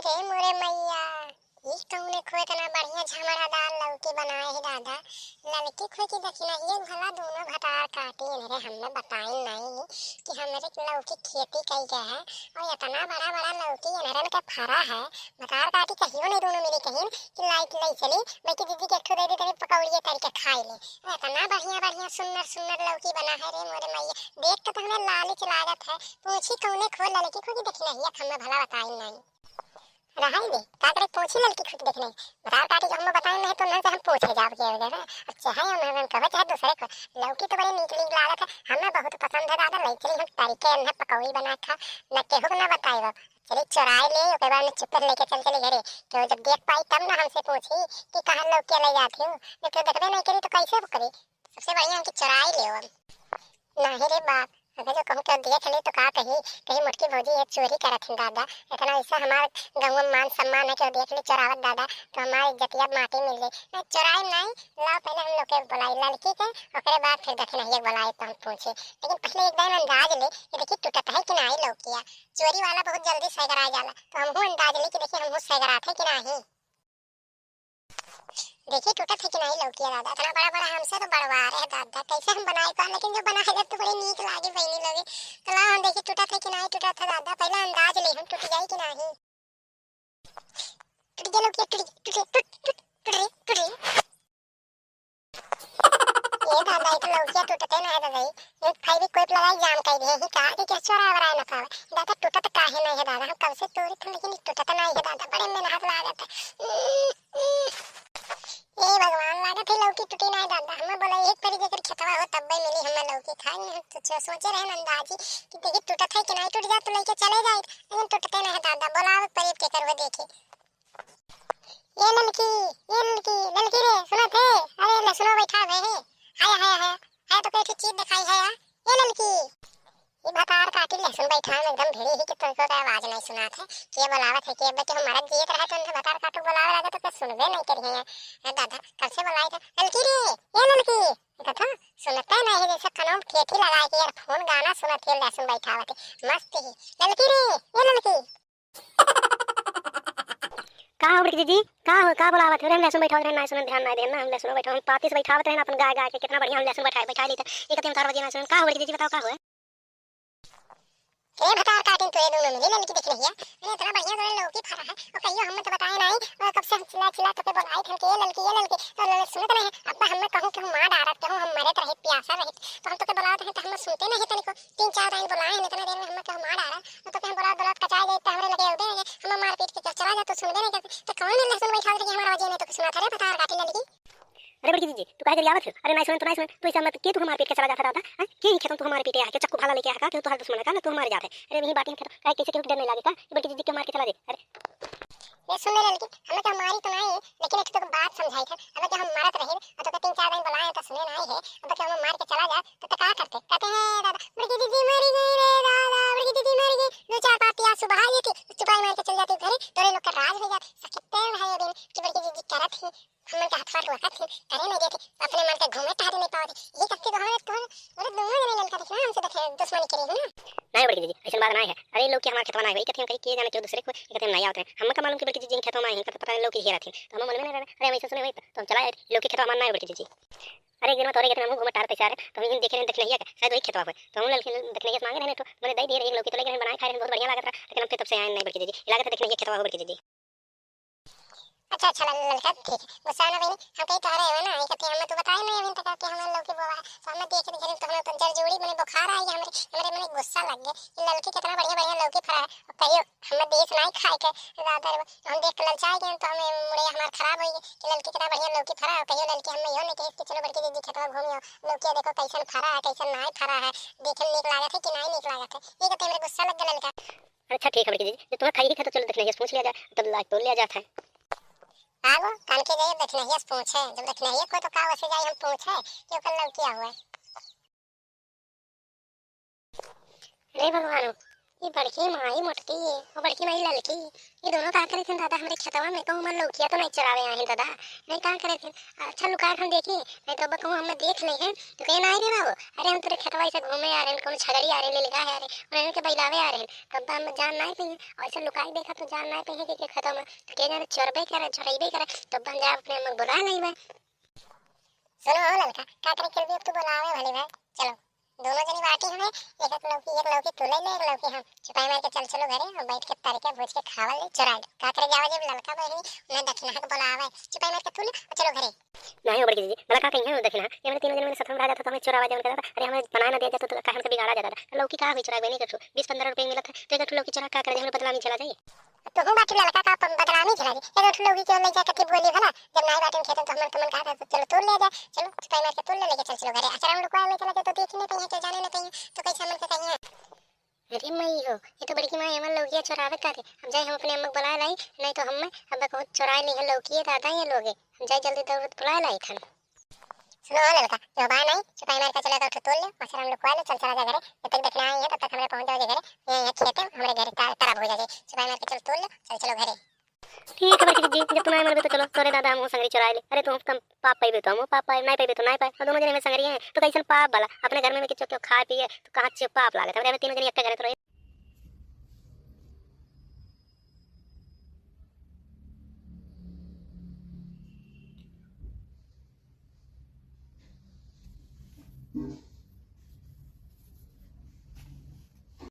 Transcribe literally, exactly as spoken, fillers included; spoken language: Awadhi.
ए मोरे मइया, ई कउने खो एतना बढ़िया झमरादार लौकी बनाए हे दादा। ललकी खो कि दखिनहिया भला दूनो भतार काटी इनहरे हम्मे बताइन नाहीं कि हमरे लौकी खेती कइ गए है अउर एतना बड़ा बड़ा लौकी इनहरन के फरा है। भतार काटी कहियो नाहीं दूनो मिली कहिन कि लाई के लाई चली, बड़की दीदी के एक ठो दे दी तनी पकौड़िए तरी के खाई ले। अउर एतना बढ़िया बढ़िया सुन्नर सुन्नर लौकी बना है रे मोरे मइया, देख के तो हमें लालिच लागत है। पूछी कउने खो ललकी खो कि दखिनहिया हम्मे भला बताइन नाहीं। रहाई दे, का करे पूछी ललकी खुद देखने। बताओ काटी जो हमें बताए नहीं तो उन्हन से हम पूछे जाब के वगैरह। अब चाहे उन्हन कहे चाहे दूसरे को, लौकी तो बड़ी नीक नीक लागत है, हमें बहुत पसंद है दादा, ले चली हम तरीके इन्हें पकौड़ी बना खा, न केहू को ना बताई बाप। चली चुराए ले, ओके बाद में चुप कर लेके चल चली घरे। केहू जब देख पाई तब ना हमसे पूछी कि कहाँ लौकी ले जाती हूँ, नहीं तो देखबे नहीं करी तो कैसे वो करी। सबसे बढ़िया हमके चुराई ले अब। नाही रे बाप, अगर जो कहूँ केहू देख ले तो का कही, कही मोटकी भौजी ये चोरी करत हिन दादा। इतना ऐसा हमार गाँव में मान सम्मान है, केहू देख ले चोरावत दादा तो हमार इज्जतिया माटी मिल जाई। ना चोराई नाई, लाओ पहले हम लोग के बुलाई ललकी के, ओकरे बाद फिर दखिनहिया के बुलाई तो हम पूछे। लेकिन पहले एक दान अंदाज ले कि देखी टूटत है कि नाई लौकिया। चोरी वाला बहुत जल्दी सैगरा जाला, तो हमहू अंदाज ले कि देखी हमहू सैगरात है कि नाही। देखी टूटत है कि नाही लौकिया दादा, इतना बड़ा बड़ा हमसे तो बड़वा रहे दादा, कैसे हम बनाए का, लेकिन जो बनाए रहे तो बड़ी नीक लागे बहनी लोगे। तो लाओ हम देखी टूटत है कि नाही टूटत है दादा, पहले अंदाज ले हम टूट जाई कि नाही। टूट गया लौकिया, टूट, टूट, टूट, टूट, टूट रे, टूट रे। ए दादा, ई तो लौकिया टूटते ना है दादा, ई फेविक्विक लगाई जाम कर दे ही का कि क्या चोरा वराए ना पावे। दादा, टूटत काहे नहीं है दादा, हम कब से तोड़ी थी लेकिन ई टूटत नहीं है दादा, बड़े मेहनत लागत है। ए भगवान, लागत है लौकी टूटी नहीं दादा, हमें बोला एक परी जेकर खेतवा हो तब्बे मिली हमें लौकी खाई। हम तो सो-, सोचे रहे नंदाजी कि देखी टूटत है कि नहीं, टूट जात तो लेके चले जाए, लेकिन टूटते नहीं दादा, बोलावे परी के करवे देखी। ए ललकी, ए ललकी, ललकी रे, सुनत है? अरे लहसुनो बैठा है। हाय, हाय, हाय, हाय तो कोई चीज दिखाई है यार। ए ललकी। ये भतार काटी लहसुन बैठा है, एकदम भिड़ी ही कि तुमको तो आवाज नहीं सुनात है। के बोलावत है, के बच्चे हमारा जियत रहा तो उनसे भतार काटू बोलावे लगे तो के सुनबे नहीं करी है। ए दादा, कब से बोलाई था? ललकी रे, ए ललकी। देखा था, सुनते नहीं है, जैसे कनों ठेठी लगा के यार फोन गाना सुनत है, लहसुन बैठावत है। मस्त ही। ललकी रे, ए ललकी। का हो बड़की जीजी? का हो, का बोलावत हो रे? हम लहसुन बैठावत रहे, ना सुनन, ध्यान ना देन ना, हम लहसुन बैठावत, हम पाती से बैठावत रहे ना, अपन गाय, गाय के कितना बढ़िया हम लहसुन बैठाए, बैठा ली त एक तीन चार बजे ना सुनन। का हो बड़की जीजी, बताओ का हो? ए भतार काटिन तो ये दोनों मिली ललकी देख रही है, अरे इतना बढ़िया तोरे लौकी फरा है, और कहियो हमने तो बताए नहीं, और कब से हम चिल्ला चिल्ला तो पे बोलाई थन के ये ललकी, ये ललकी, तो ललकी सुनत नहीं है। अब मैं हमें कहूँ कि हम मार डारत, कहूँ हम मरत रहे, प्यासा रहे, तो हम तो के बोलावत हैं तो हम सुनते नहीं तनिको। तीन चार दाइन बोलाए हैं, इतना देर में हमें कहूँ मार डारा, तो कहीं बोला बोला कचाए जाए, तो हमरे लगे उबे रहे, हम मारपीट के चला जा, तो सुनबे नहीं करते, तो कौन लहसुन बैठा दे कि हमारा वजह नहीं तो सुना था रे, बता रहा काटी लड़की। अरे बड़की जीजी, तू काहे गरियावत हो? अरे नहीं सुन, तू नहीं सुन, तू ऐसा मत के, तू हमारे पीट के चला जाता दादा, हैं? के ही खेतों तू हमारे पीटे आके, चक्कू भाला लेके आया का, क्यों तोहार दुश्मन है का, ना तू हमारे जात है। अरे वही बाटी हम खेतों, काहे कैसे केहू के डर नहीं लागे का, कि बड़की जीजी के मार के चला दे? अरे ए, सुन ले लड़की, हमें तो मारी तो नहीं, लेकिन एक तो बात समझाई था, हमें तो हम मारत रहे, और तो तीन चार दिन बुलाए तो सुने नहीं है, अब तो हम मार के चला जाए, तो, तो का करते? कहते हैं, "दादा, बड़की दीदी मरी गई रे दादा, बड़की दीदी मरी गई।" दो चार पाती आंसू बहा देती, चुपाई मार के चल जाती घरे, तोरे लोग का राज हो जात। सकित है अभी कि बड़की दीदी करत ही, हमन के हथवा टोकत ही, करे नहीं देते, अपने मन के घूमे टहरे नहीं पावत। ये करते तो हमारे, तोहरे, अरे दोनों जने ललका देखना, हमसे देखे, दुश्मनी करे ही ना। नहीं बड़की दीदी, ऐसन बात नहीं है। अरे, लौकी हमारे खेतवा नहीं है, कथी हम कही, के जाने क्यों दूसरे को, कथी हम नहीं आवत रहे। हमका मालूम कि बड़की दीदी खेतवा में आई, कथी पता नहीं लौकी घेरत है। तो हम मने नहीं रहे, अरे, हम ऐसा सुने हुई, तो हम चला आए, लौकी खेतवा हमारे नहीं बड़की दीदी। अरे, एक दिन में तोरे कहते हम घूमे टार पैसा रहे, तो हम देखे रहे दखिनहिया के, शायद वही खेतवा हुए। तो हम लड़के दखिनहिया से मांगे रहे, तो मैंने दे दिए रहे, एक लौकी तो लेके हम बनाए खाए रहे, बहुत बढ़िया लागत रहा, लेकिन हमके तब से आए नहीं बड़की दीदी। लागत है दखिनहिया खेतवा हो बड़की दीदी। अच्छा, अच्छा, लल-, ललका, ठीक है। गुस्सा ना बहनी, हम कहीं तोहरे हो ना, ये कहते हम तो बताए नहीं अभी तक कि हमें लौकी बोवा है। तो हमें देख के तो हमें तो जर जोड़ी मने बुखार आई, हमरे, हमरे मने गुस्सा लग गए कि ललकी कितना बढ़िया, बढ़िया लौकी फरा है। और कहियो हमें देश नहीं खाए के, रात भर हम देख के ललचाए गए, तो हमें मुड़े हमार खराब हो गए कि ललकी कितना बढ़िया लौकी फरा है। कहियो ललकी हमें यो नहीं कहे कि चलो बड़की दीदी खेतवा घूम आओ, लौकी देखो कैसन फरा है, कैसन नहीं फरा है, देखे में नीक लागत है कि नहीं नीक लागत है। ये कहते हमरे गुस्सा लग गया ललका। अच्छा ठीक है बड़की दीदी, जब तुम्हें खाई ही था तो चलो दखिनहिया से पूछ लिया जाए, तब लाग तोड़ लिया जाता है। आगो, कान के जाइए दखिनहिया से पूछे, जब दखिनहिया को तो का वैसे जाए हम पूछे कि ओकर लौकिया हुआ है। अरे भगवान, ई बड़की माई मोटकी, और बड़की माई ललकी, ई दोनों का करत हैं दादा हमरे खेतवा में? कहूँ हमार लौकिया तो नहीं चोरावे आए हैं दादा? नहीं, का करत हैं? अच्छा लुका के हम देखी, नहीं तो अब कहूँ हमें देख ले हैं तो कहे, "नहीं रे बाबू, अरे हम तोरे खेतवा से घूमे आ रहे हैं, कौनो छगड़ी आ रहे हैं, ले लगा है, अरे उन्हें के बइलावे आ रहे हैं।" तब हम जान नहीं पाई, ऐसे लुका के देखा तो जान नहीं पाई है कि, कि खेतवा में तो के जाने चोरबे करे, चोरइबे करे। तब हम जा अपने अम्मा के बुला लेबे। सुनो हो ललका, का करे खेलबी, अब तू बुलावे भले भाई, चलो। दोनों जनी बाटी हमें, एक एक लौकी, एक लौकी तू ले ले, एक लौकी हम। चुपाई मार के चल चलो घरे, और बैठ के तर के भूज के खावल ले, चुराई ले। का करे जावा जब ललका बहिनी, उन्हें दखिनहा के बुलावे, चुपाई मार के तू ले, और चलो घरे। नहीं हो बड़की जीजी, भला का कहीं है दखिनहा? ये मैंने तीनों जने मैंने सतम रहा जाता तो हमें चुरावा जाए, उनका जाता, अरे हमें बना ना दिया जाता तो काहे हमसे बिगाड़ा जाता था? लौकी का हुई चुराई बनी, एक ठो बीस पन्द्रह रुपये मिलत है, तो एक ठो लौकी चुरा का करे, हमें बदनामी झेला जाए। तोहू बाटी ललका का अपन बदनामी झेला जी। एगो ठो लौकी के ले जा कथी बोली भला, जब नाई बाटे खेत में तो हमन कमन कहा था, तो चलो तोड़ ले जा, चलो चुपाई मार के तोड़ ले, लेके चल चलो घरे। अचार हम लुकवा ले चला जाए तो देखी नहीं कहीं, चल जाने नहीं कहीं, तो कैसे हमन के कहीं है? अरे मई हो, ये तो बड़की माई हमन लौकिया चोरावे का थे। हम जाए हम अपने अम्मा के बुलाए लाई, नहीं तो हम अब कहूँ चोराए ली है लौकिए दादा ये लोगे। हम जाए जल्दी दौड़ बुलाए लाई थन। सुनो हो ललका, जो बाय नहीं, चुपाई मार के चला जाओ, तोड़ ले, अचार हम लुकवा ले, चल चला जा घरे। जब तक दखिनहा आई है तब तक हमरे पहुँच जाओ जे घरे। ये, ये खेत है हमरे घरे, ता-, तारा हो जाए, चुपाई मार के चल तोड़ ले, चल चलो घरे। ठीक है बड़की जीजी, जब तू नहीं मनबे तो चलो, तोरे दादा हम संगरी चुराए ले। अरे तू कम पाप पाइबे तो हम पाप पाए, नहीं पाइबे तो नहीं पाए। और दोनों जने में संगरी हैं तो कैसन पाप वाला? अपने घर में, में किचो क्यों खाए पिए तो कहाँ से पाप लागत? हमरे तीनों जने एक घरे तो रहे।